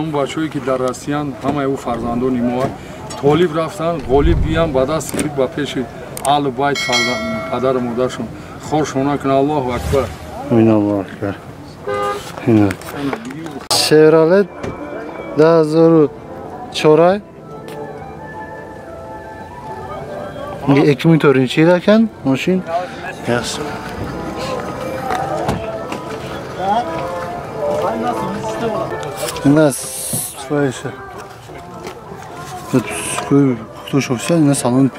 ҳамун бачаҳое ки дар Россиян, ҳамаи ӯ фарзандони мо толиб рафтан, ғолиб биям, ба даст гирифт ба пеши аҳлу байт падару модаршон хоршон накунад. Аллоҳу акбар. Амин, Аллоҳу акбар. Шевролет 2004 2004 yil ekan mashina. Yaxshi. Ина своиша. Кутуш официал ина салон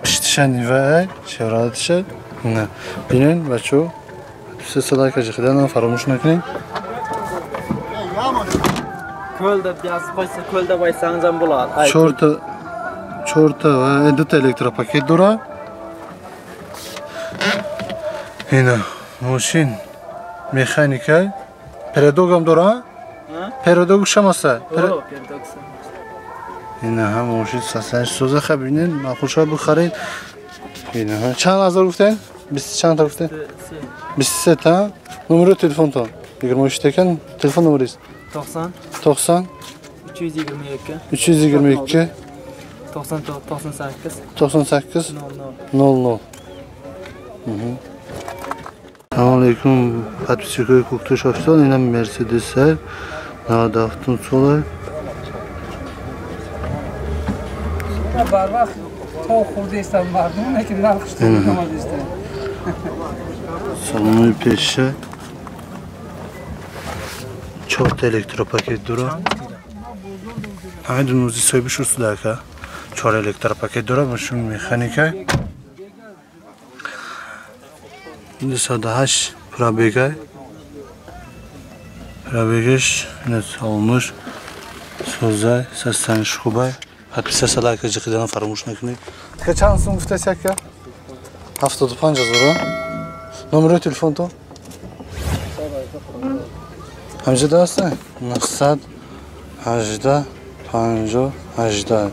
пиштиша нива Шевролетша. Ина бинен бачо. Се лайк жиқидан фаромӯш накунед. Ko'l deb yozib qo'ysa, ko'l deb aytsangiz ham bo'ladi. Чорта ва дута электропакет дора. Ина мошин механика. Передогам дора? Передог шамаса. Ина ҳам мошин сасан соза хабинен, махуша бихаред. Ина чанд ҳазор гуфтен? 20 чанд та гуфтен? 23 та. Номери телефонтон 23 ekan. Telefon nomeringiz? 90 90 322 322 98 98 00 00. Салом алейкум, подписчикои Куктуш офисиал. Ина Мерседес 97 сола. Бар вақт то хурдестан мардум, лекин нархш намадистан. Салони пеша чорта электропакет дора. Ҳамин дунузи соҳибиш устудака. Чор электропакет дора, мошин механика. 208 пробега. Пробегаш салонуш созай, састаниш хубай. Подписаться, лайк жиқидан фаромӯш накунед. Чанд сум гуфтаси ака? 75 ҳазор. Номери телефонтон? Ҳамҷода ҳастан? 918 50 18.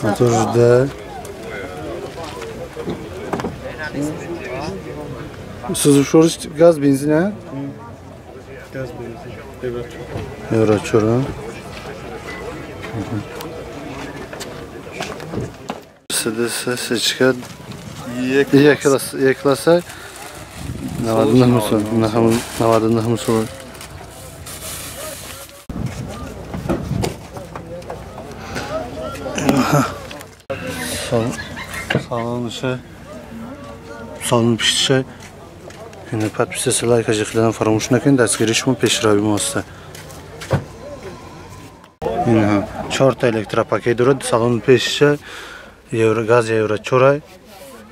Моторжда. Сӯзишвориш газ бензин, а? Газ бензин. Евро 4. Мерседес сечка Е класса 99 сом, 99 сом. Салон салон пиштиша. Ина подписаться, лайк жиқидан фаромӯш накунед. Дастгирии шумо пешравии мо аст. Ина чорта электропакет дорад. Салон пешиша евро газ евро 4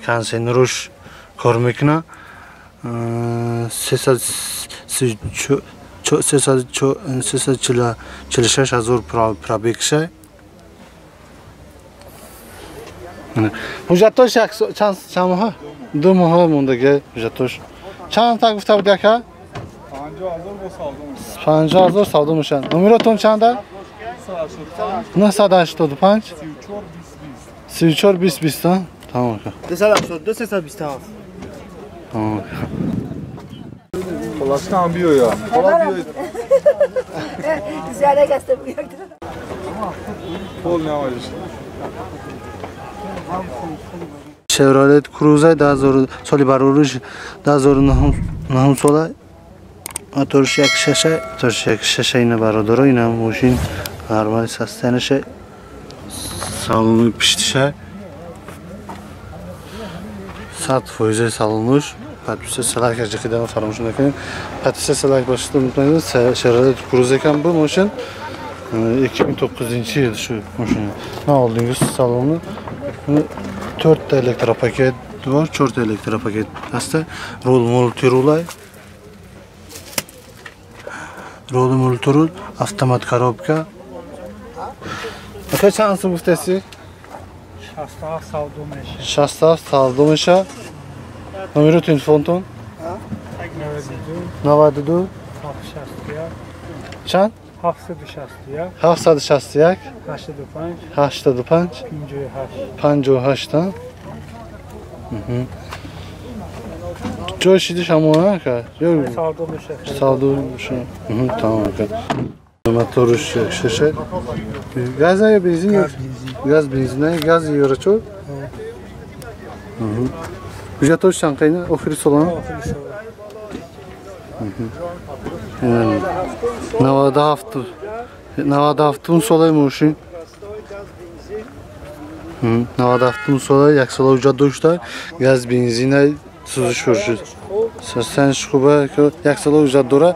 консейнеруш кор мекунад. 346 ҳазор пробегша. Ҳуҷҷатош чанд моҳа? 2 моҳа мондаги ҳуҷҷатош. Чанд та гуфта буди ака? 50 ҳазор савдо мешаванд. Номеротон чанда? 985 34 20 20. Тамом ака. 282 327. Тамом. Холастан биё я. Хола биё. Зиёда гаста буяк. Пол намоиш. Шевролет Круза 2000 соли барориш 2009 сола. Моторш 1.6, моторш 1.6 ина бародаро, ина мошин нормал состояниеше. Салони пиштиша 100% салонуш. Подписаться, лайк жиқидан фаромӯш накунед. Подписаться, лайк бошед, unutmayın. Шевролет Круза ekan bu мошин. 2009 yil shu mashina. Na oldingi saloni 4 ta elektropaket bor, 4 ta elektropaket asti rol multirulay. Rol multirul, avtomat коробка. Aka чанд сум гуфтаси? 67 савдо мешавад. 67 савдо мешавад. Номери телефонтон? 92 61 чанд? 761 761 85 85 58 58. Ҷой шидиш ҳамон ака? Ё савдо мешавад. Савдо мешавад. Тамом ака. Моторш 6. Газ ё бензин? Газ бензин, газ евро 4. Ҳуҷҷатош чанд қайна? Охири солона? Охири сол. 97 97 солаи мошин. 97 сола, як сола ҳуҷҷат дошта, газ бензина сӯзиш шуд. Састанш хуба, як сола ҳуҷҷат дора.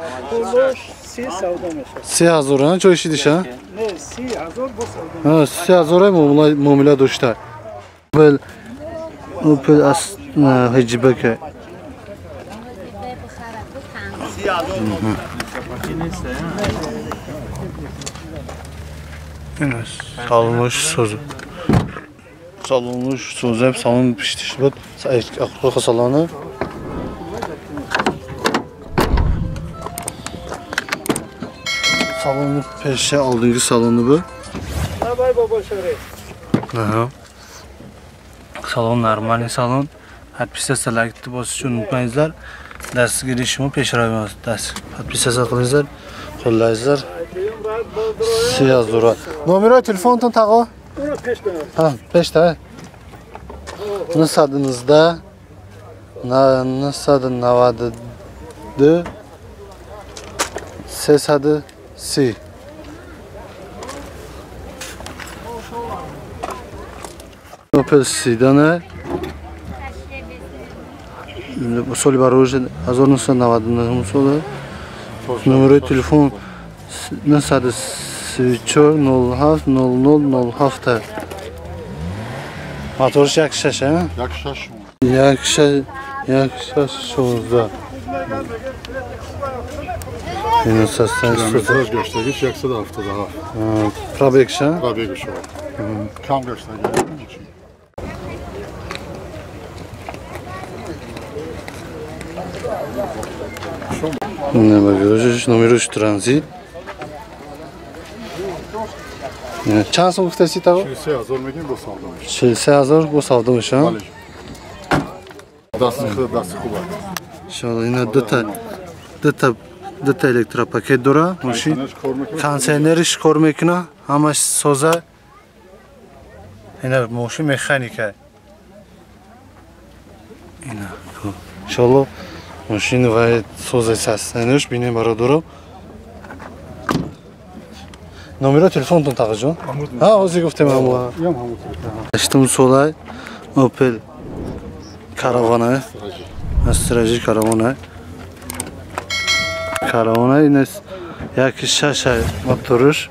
3000 ҳа, чой шидиш ҳа? Не, 30000 бо савдо. Ҳа, 3000 муомила дошта. Opel hatchback. Салонуш созу. Салонуш созу, салон пиштиш буд. Ақлы салоны. Салону пеши алдинги салони bu. Aha. Salon нормальный салон. Подписаться лайкni bosishni unutmangizlar. Dastgiri shumi peshroyimiz. Dast подписаться qilingizlar, qo'llaysizlar. 3000. Номери телефонтон тағо? Ha, 5 ta. 919 992 330. Opel Sedana соли барои 1999 сола. Номери телефон 934 07 00 07. Моторш 1.6 ҳа? 1.6. 1.6 1.6 16. Километраж гаштагиш 177. Пробегш ҳа? Пробегш. Кам гаштаги. Не багажиш номерш транзит. Чанд сом гуфтаси таво? 43000 мегим бо савдо мешавад. 43000 бо савдо мешавад? Дасти худ, дасти хуб аст. Иншоалло ина дута электропакет дора мошин. Кондиционериш кор мекуна, ҳамаш соза. Ина мошин механика. Ина иншоалло мошин ва соза састануш бинем бародаро. Номери телефонтон тағиҷон? Ҳа, ҳозир гуфтем ҳамон. 8 сола Opel Caravana. Straji Caravana. Caravana ин 1.6 моторш.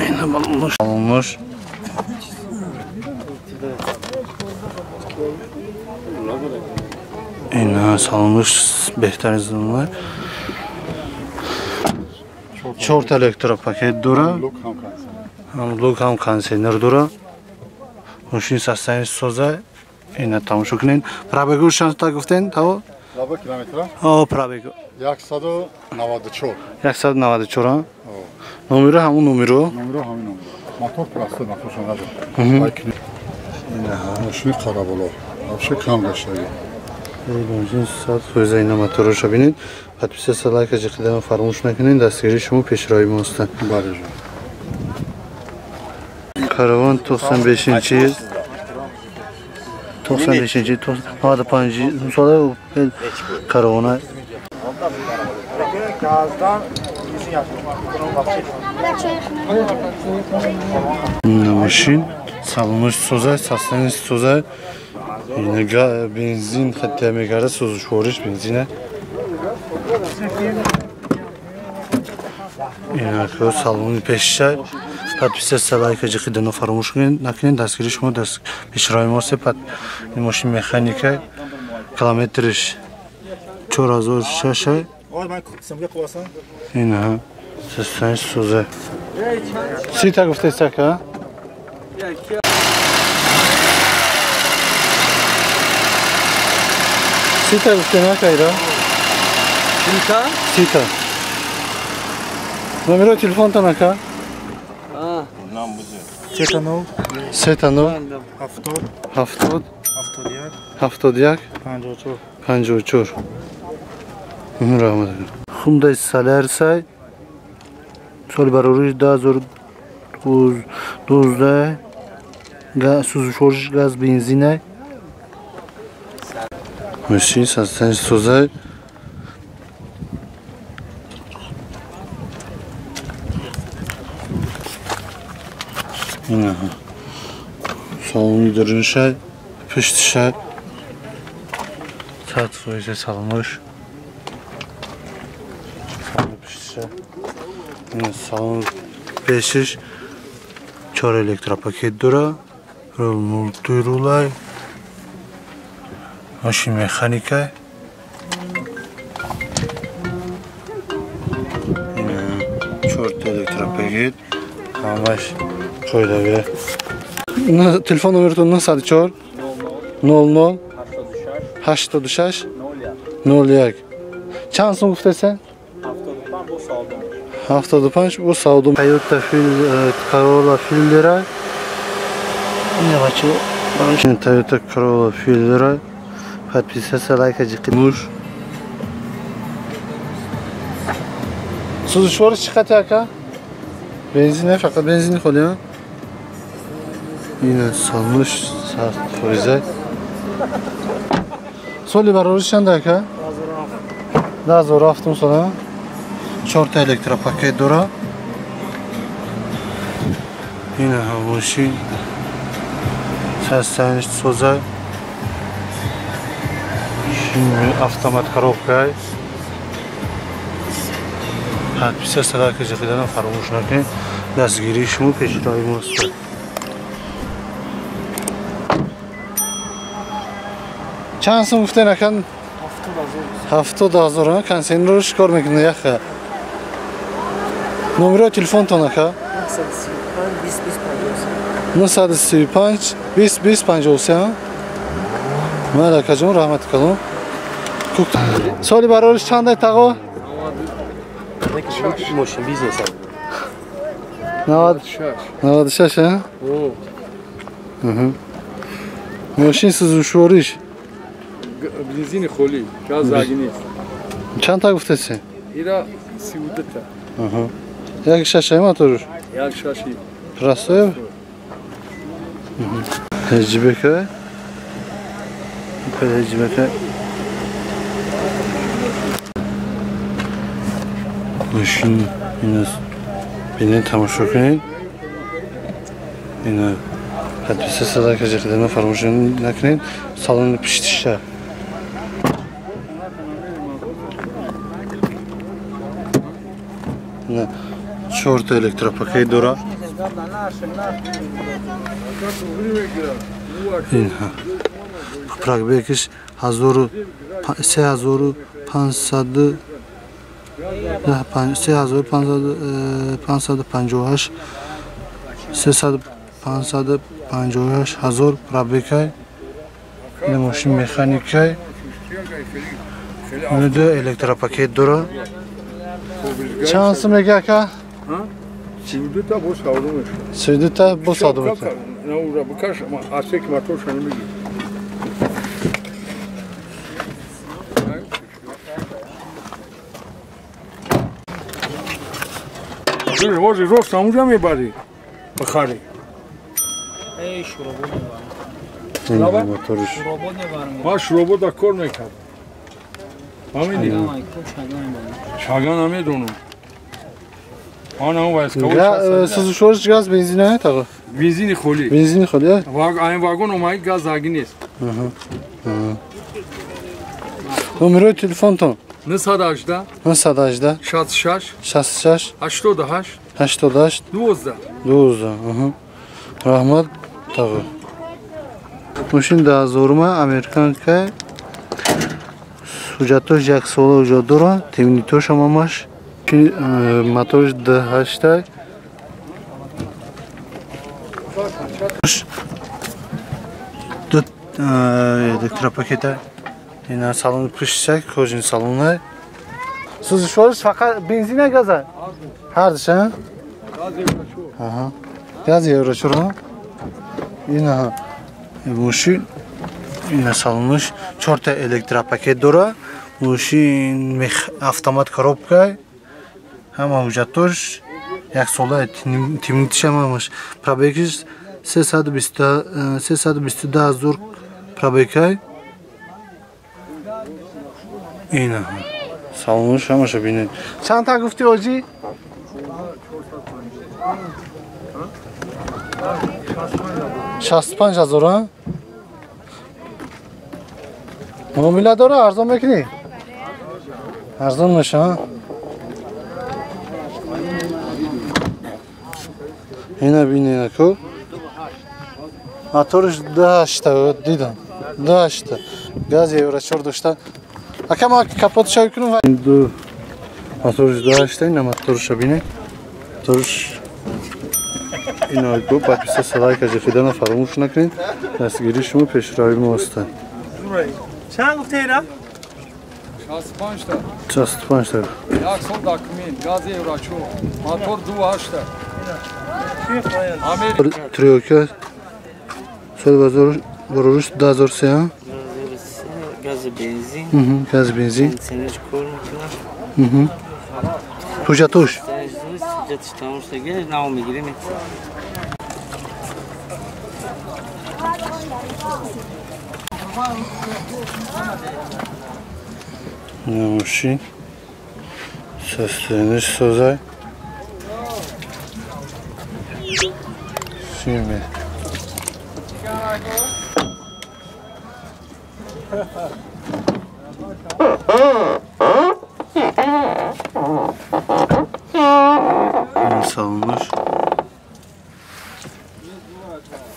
Ина балонуш. Ина салонуш беҳтарин зонlar. 4 электропакет дора. Ҳам лук ҳам кондиционер дора. Мошин састани соза. Ина тамошо кунед. Пробегу чанд та гуфтен таво? Лаба километра? О, пробегу. 194. 194 ҳа? Номеро ҳамон номеро? Номеро ҳамин номеро. Мотор просто моторшон надор. Мошини Қараболо. Вообще кам гаштаги. Мошин 100% ина моторашо бинед. Подписаться лайка ҷиқидан фаромӯш накунед. Дастгирии шумо пешрои мост. Бале. Караван 95-чи 95-чи 95 сола Opel Caravana. Мошин салонуш соза, састани соза. Ина бензин хатта мегарад, сӯзишвориш бензина. Ина салони пешша. Подписаться лайка ҷиқидано фаромӯш накунед. Дастгирии шумо даст пешрои мост. Ин мошин механика. Километриш 4006. Ина састани соза. Сита гуфтест ака? Сита гуфтем ака ира? Сита? Сита. Номерои телефонтон ака? 39 39 70 70 71 71 54 54. Раҳмат. Хундай Солярсай соли барориш 2012 сӯзишвориш газ бензинай. Мошин састани созай. Инаҳа. Салони даруншай, пуштишай. 100% салонош. Салони пуштишай. Ина салон пешиш 4 электропакет дора. Рул мультирулай. Мошин механикай. Ина 4 электропакет. Ҳамаш қоидавӣ. Телефон номертон 904 00 86 01. Чанд сум гуфтасе? 75 бо савдо. Toyota Corolla Fielder. Ина бачо, Toyota Corolla Fielder. Подписаться, лайк, ҷиқи. Сӯзишвориш чӣ қати ака? Бензин не, фақат бензини холи, а? Ина салош 100%. Соли барориш чанд ака? 2007 сола. 4 та электропакет дора. Ина мошин састаниш соза. Автомат коробка. Подписаться, лайк ҷиқиданам фаромӯш накунед. Дастгирии шумо пешроҳи мост. Чанд сум гуфтен акан? 70 000. Консейнерро чӣ кор мекунед яха? Номерои телефонтон ака? 935 20 20 53. Ман акаҷон раҳмати калон. Соли барориш чандай тағо? Мошин бизнес. 96, а? Мошин сӯзишвориш? Бензини холӣ, газ аги нест. Чанд та гуфтаси? Ира 32 та. Як шашай моторуш? Як шаши. Простой? Ҳеҷбека? Ҳеҷбека. Мошин ина бинед, тамошо кунед. Ина подписаться, лайк ҷиқидана фаромӯш накунед. Салони пуштиша. Ина 4 та электропакет дора. Инҳа. Пробегиш 3500 3558 3558 ҳазор пробегай. Ин мошин механикай. Ин ду электропакет дора. Чанд сум мега ака? 32 та бо савдо мешавад. 32 та бо савдо мешавад. На ура бикаш, асек моторша намегир. Рӯзи рост ҳамунҷа мебарӣ бихарӣ. Ман шуробода кор мекардам. Фаҳмидӣ? Чага намедонам. Сӯзишвориш газ бензин не тағо? Бензини холӣ. Бензини холӣ? Айн вагон омаи газ аги нест. Номерои телефонтон? 918 918 66 66 88 88 12 12. Раҳмат тағо. Мошин 2000 американка. Ҳуҷҷатош як сола ҳуҷҷат дора, темнитош ҳамамаш. Моторш D8. Ду электропакета. Ина салони пуштишак, кожин салонай. Сӯзишвориш фақат бензин я газа? Ҳардуш, а? Аҳа. Газ евро чор, а? Ина мошин, ина салонаш чорта электропакет дора. Мошин автомат коробка. Ҳама ҳуҷҷатош як сола тимнитиш ҳамаш. Пробегиш 322 ҳазор пробегай. Ина салонаш ҳамаша бинед. Чанд та гуфти оҷӣ? 65 ҳазор, а? Муомила дора, арзон мекунӣ? Арзон меша, а? Ина бинед ку. Моториш 2.8 дидам. 2.8. Газ евро 4 дошта. Ака ма капот шай кунам. Ду моториш 2.8, ина моторша бинед. Моториш ина ку подписаться, лайк, ҷефидана фаромӯш накунед. Дастгирии шумо пешравии мо аст. Чанд гуфта ира? 65 та. 65 та. Як сол документ, газ евро 4, мотор 2.8. Триока сол барориш 2003, газ бензин. Газ бензин. Сенеж кор мекунад. Ҳуҷҷатош? Ҳуҷҷатиш тамом шуда, нав мегирем. Мошин состояниш созай. Фирме. Салонаш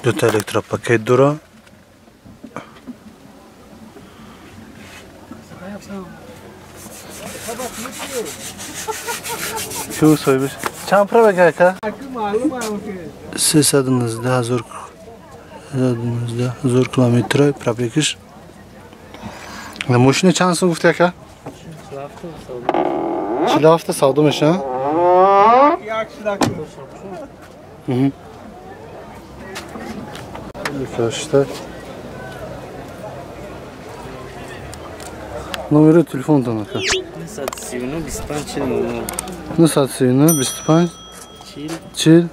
дута электропакет дора. Ку соҳибаш? Чанд пробег ака? 319 ҳазор километр пробегиш. Мошина чанд сум гуфти ака? 47 савдо меша? Номери телефонтон ака? 939 25 40 939 25 40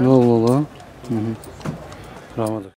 00. Раҳмат.